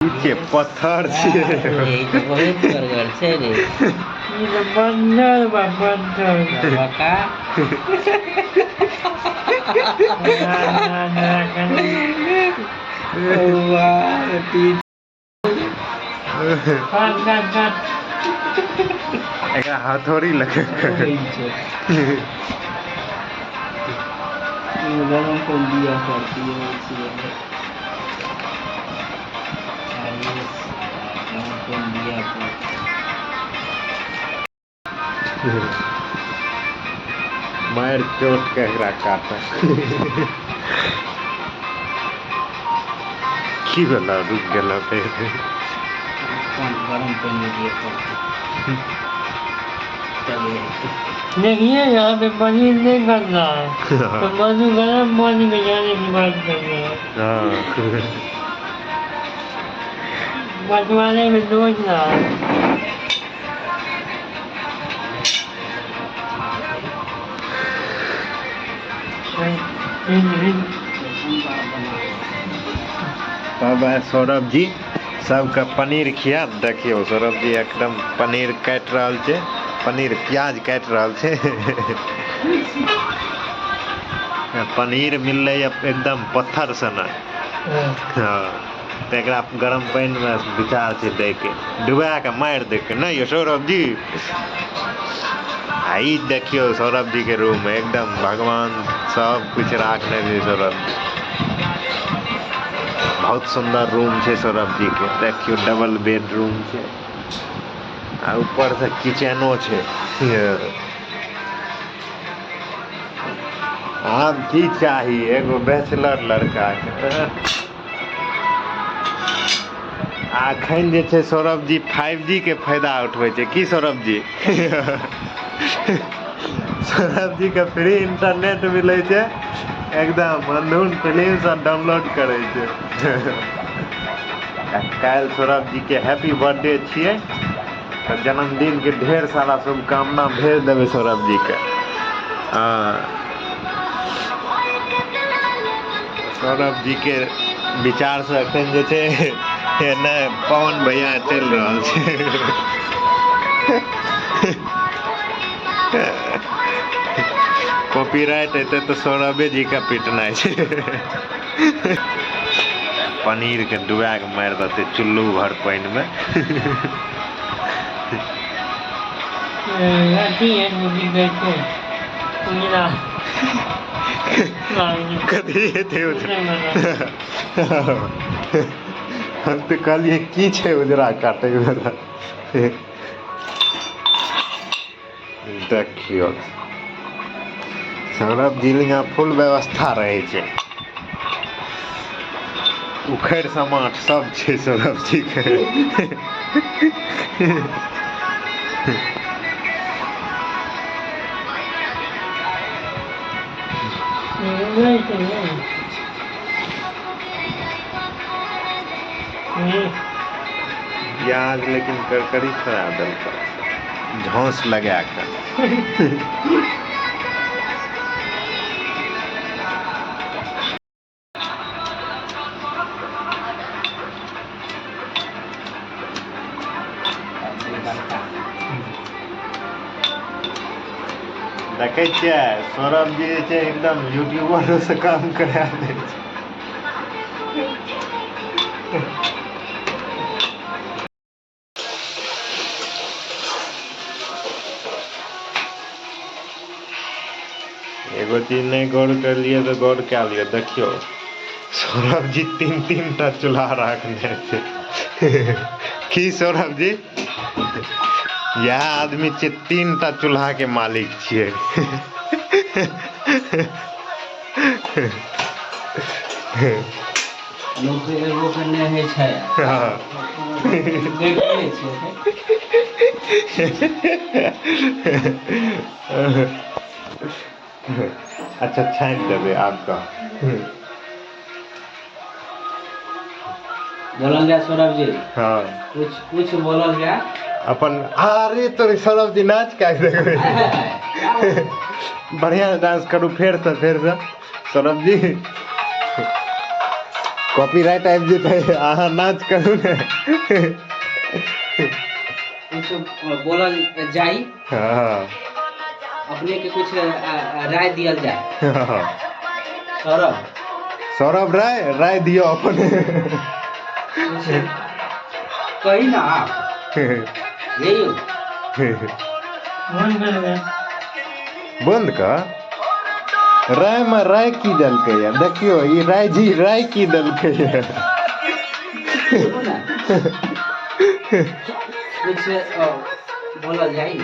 ई के पत्थर छियै। ई तऽ बहुत बड़गर छै रे। ई तऽ बन्दर बा बन्दर। बका। ना ना ना कनी। बौआ काट काट काट। एकरा हथौड़ी लगे। गरम पानि दिअ पड़तै छियै। अरे गरम पानि दिअ पड़तै। मारि चोट के एकरा काट। की भेलौ, रुकि गेलौ फेर? गरम पानि दिअ पड़तै तबे हेतै। देखिए, यहाँ पे पनीर नहीं बन रहा है तो मधु गर्म पानी में जाने की बात कर रहे हैं। बंटवारे में सोच रहा है। तब आइ सौरभ जी सबके पनीर खिया। देखियौ, सौरभ जी एकदम पनीर काटि रहल छै, पनीर प्याज काटि रहल छै। पनीर मिललै एकदम पत्थर सनक। हँ, तऽ एकरा गरम पानिमे विचार छै दैके, डुबा कऽ मारि दैके। नहि यौ सौरभ जी? आ ई देखियौ सौरभ जी के रूम, एकदम भगवान सब कुछ राखने छै सौरभ जी। बहुत सुन्दर रूम छै सौरभ जी के। देखियौ, डबल बेडरूम छै आ ऊपर से किचनो छै। आब की चाही एगो बैचलर लड़का के? आ अखन जे छै सौरभ जी 5G के फायदा उठबै छै। की सौरभ जी? सौरभ जी के फ्री इंटरनेट मिलै छै, एकदम अंधून फिल्म सब डाउनलोड करै छै। आ काल्हि सौरभ जी के हैप्पी बर्थडे छियै, तऽ जन्मदिन के ढेर सारा शुभकामना भेज देबै सौरभ जी के। हँ, सौरभ जी के विचार से एखन जे छै नहि पवन भैया चलि रहल छै। कॉपीराइट एतै तऽ सौरभे जी के पिटनाइ छै। पनीर के डुबा के मारि देतै चुल्लू भर पानि मे। अथी है, की कहै छै, उजरा। कथी हेतै उजरा? हम तऽ कहलियै की छै उजरा काटै वाला। देखियौ, सौरभ जी लिंगा फुल व्यवस्था रहै छै, उखड़ि समाठ सब छै सौरभ जी के। प्याज लेकिन करकरी छोड़ा देलकै झोंस लगा कऽ। देखै छियै, सौरभ जी जे छै एकदम यूट्यूबरो से काम करा दै छै। एगो चीज नहि गौर करलियै तऽ गौर कए लियौ। देखियौ, सौरभ जी तीन तीन टा चूल्हा राखने छै। की सौरभ जी, इएह आदमी छियै, तीन टा चूल्हा के मालिक छियै। लोक एगो के नहि होइ छै। देखै छियै। अच्छा, छानि देबै आब कह। बोलल जाय सौरभ जी। हँ। कुछ कुछ बोलल जाय। अपन अरे तोरी सौरभ जी नाच के देखबै। बढ़िया डांस करू फेरसँ, फेरसँ सौरभ जी। कॉपीराइट आबि जेतै, अहाँ नाच करू ने। कुछ बोलल जाई। अपने के कुछ राय दियल जाए। सौरभ। सौरभ राय, राय दियौ अपने। कुछ कही ना आप यही। बंद कर दे। बंद कर। राय में राय की देलकै या? देखियौ, ई राय जी राय की देलकै या? सुनू ना, कुछ बोलल जाई।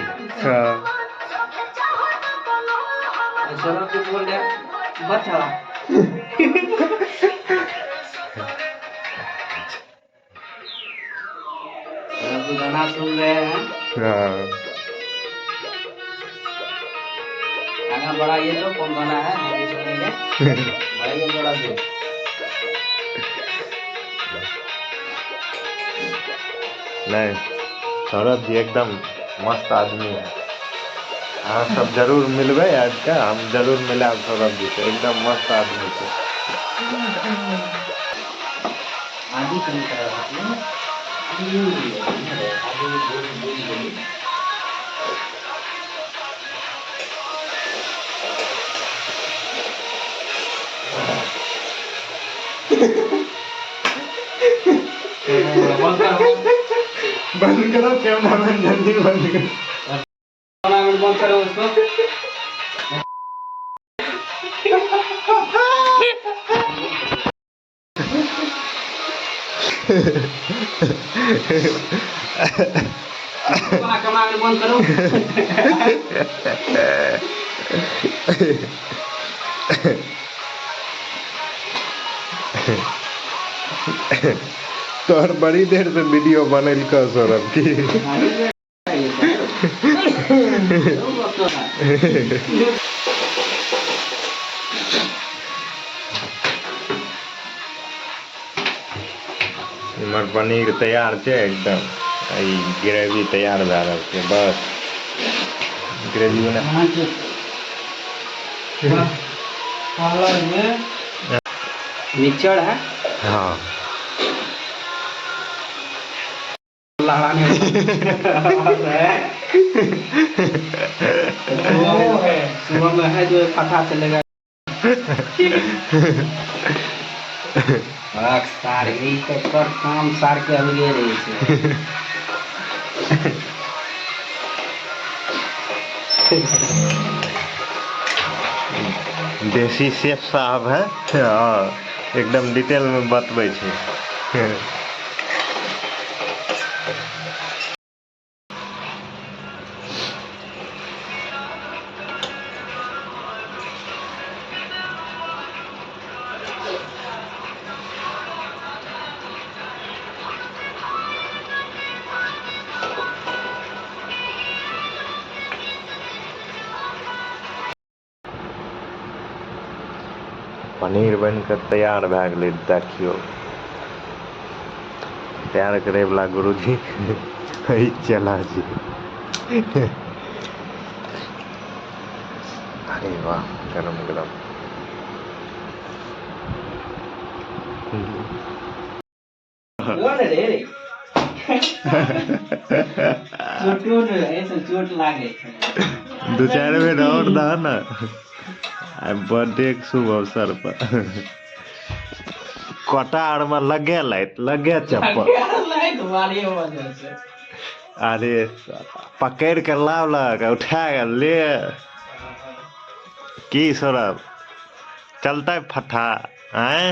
सौरभ जी बोल रहे बच्चा। सौरभ जी गाना सुन रहे हैं। आगे बढ़ाइए तो कौन गाना है, हम भी सुनेंगे। बढ़ाइए सौरभ जी। नहीं, सौरभ जी एकदम मस्त आदमी है। अहाँ सब जरूर मिलबै आबि कऽ, हम जरूर मिलायब सौरभ जी से, एकदम मस्त आदमी छै। आदि कमी करा सकते हैं। आदि भूल गेली। बंद करो। बंद करो कैमरामैन, जल्दी बंद करो। कैमरामैन, बंद करो उसको। कैमरामैन, बंद करो। तोहर बड़ी देर से वीडियो बनेलकऽ सौरभ की। इमहर पनीर तैयार छै एकदम, ई ग्रेवी तैयार भए रहल छै, बस ग्रेवी बना। मिक्सचर है। लड़ाने वो है। सुबह में है जो पता चलेगा। सार ई एकर काम सार के अलगे रहै छै। देसी शेफ साहब है। हाँ, एकदम डिटेल में बतबै छै। पनीर बनि कऽ तैयार भए गेलै। देखियौ, तैयार करैवला गुरुजी एहि चला जी। अरे वाह, गरम गरम। कोन रे रे चोटो ने ऐसे चोट लागे छै। दू चारि बेर आओर दह ने आइ बर्थडे के शुभ अवसर पर। कोटा आरमे लगे लाइट लगे चप्पल। लाइट वाली हो जाइ छै। अरे, पकड़ि कऽ लावलक, उठा कऽ ले। की सौरभ, चलतै फट्ठा आँय?